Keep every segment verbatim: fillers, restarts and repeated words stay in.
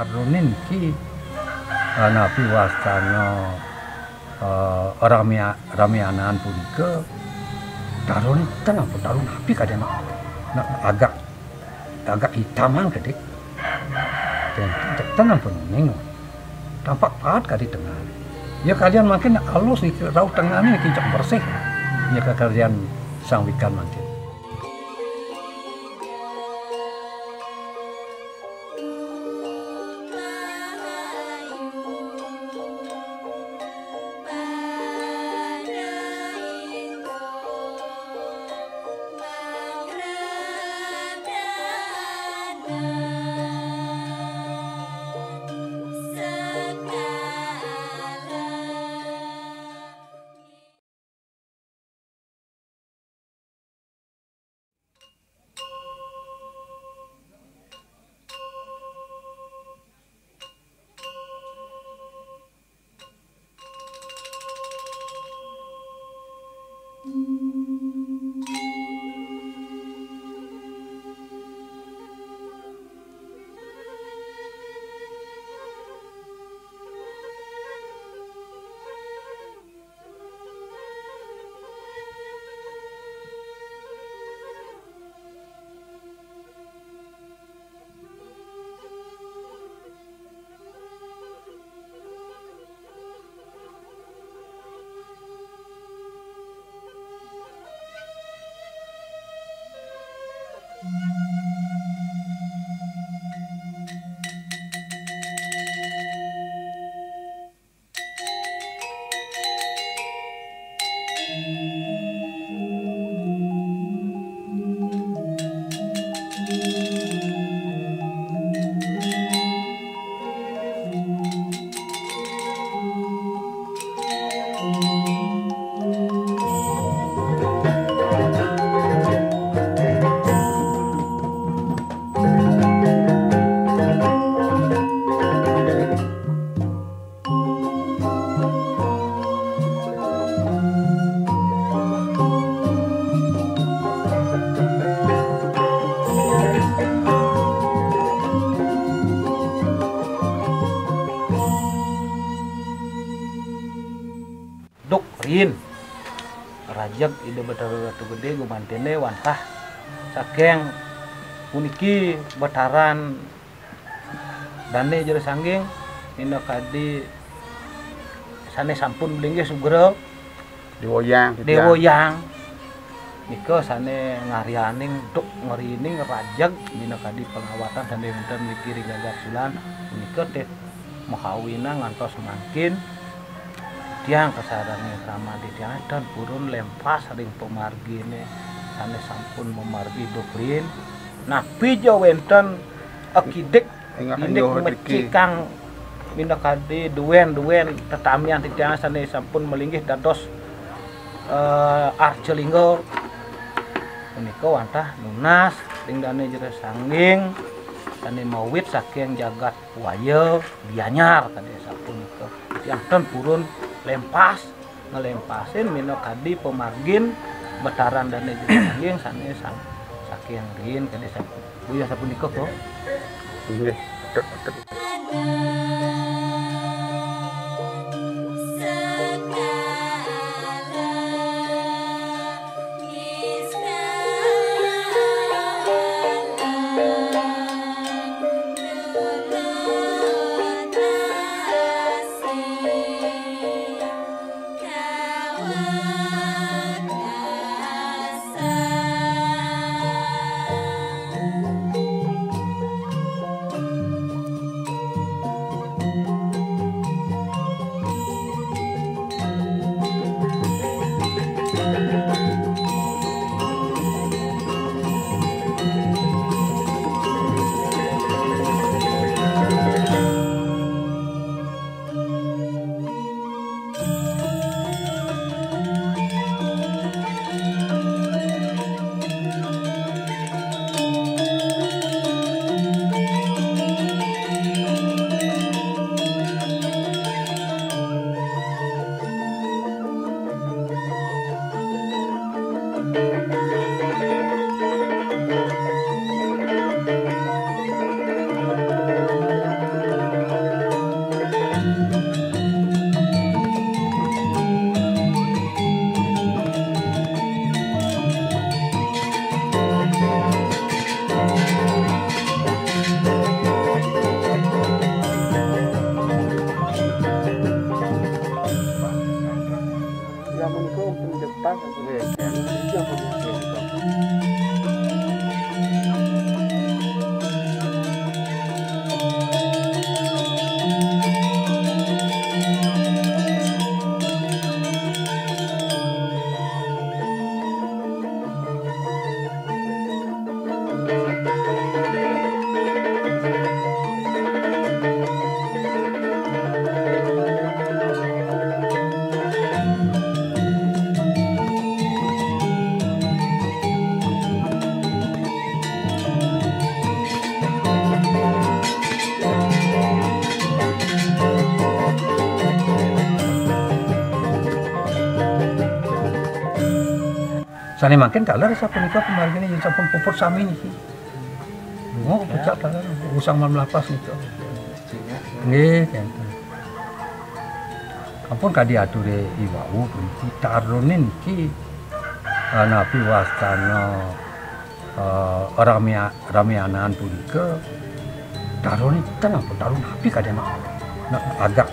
Tarun niki, eh, napi wastana, eh, ramia-, ramianan punika, tarun ten apa tarun napi kadi nak, nak agak, agak hitaman kadi. Ten, ten, ten ampun uning. Tampak paat kadi tengah. Ya kalian makin alus niki rauh tengah niki cek bersih. Ya kalian sangwikan makin. Duk rin. Rajeg Ida Batara Ratu Gedé gumantiné wantah saking puniki Bataran Dané Jero Sangging, minakadi sané sampun malinggih sugra. Déwa Hyang, Déwa Hyang. Nika sané ngaryaning duk ngrining rajeg minakadi pangawatan sané wénten mriki ring jagat Sulan. Punika teh mahawina ngantos mangkin tiang kasarengin krama titiang ten purun lempas ring pamarginé sané sampun mamargi duk rin. Napi ja wénten akidik Inggih indik mecikang minakadi duén-duén tetamian titiang sané sampun malinggih dados, eh, arca lingga. Punika wantah nunas ring Dané Jero Sangging sané mawit saking jagat Waya Gianyar kadi sapunika. Tiang ten purun lempas ngalempasin minakadi pamargin Bataran Dané Jero Sangging sané sa-, saking riin kadi sapu-, uyah sapunika, Ko. Inggih. Sané mangkin taler sapunika pamarginé yén sampun puput sami niki. Lunga ka pucak taler, usang malem lapas nika. Nggih, kénten. Ampun kadi aturé iwau puniki, taruné niki, eh, napi wastana, eh, ramya-, ramyanan punika, taruné ten ampun, taru napi kadi anak, anak agak,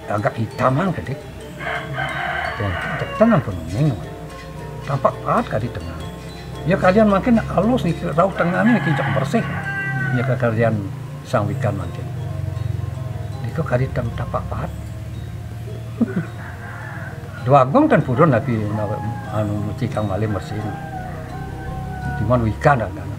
agak itaman kadi. Ten, ten ampun uning. Tampak paat kadi tengan. Ya kalian mangkin alus niki rauh tengané niki cek bersih. Ya kakaryan sang wikan mangkin. Nika kadi tem-, tampak paat. Dwagung ten purun napi na-, anu nyuci kang malih bersih. Timun wikan dan, dan.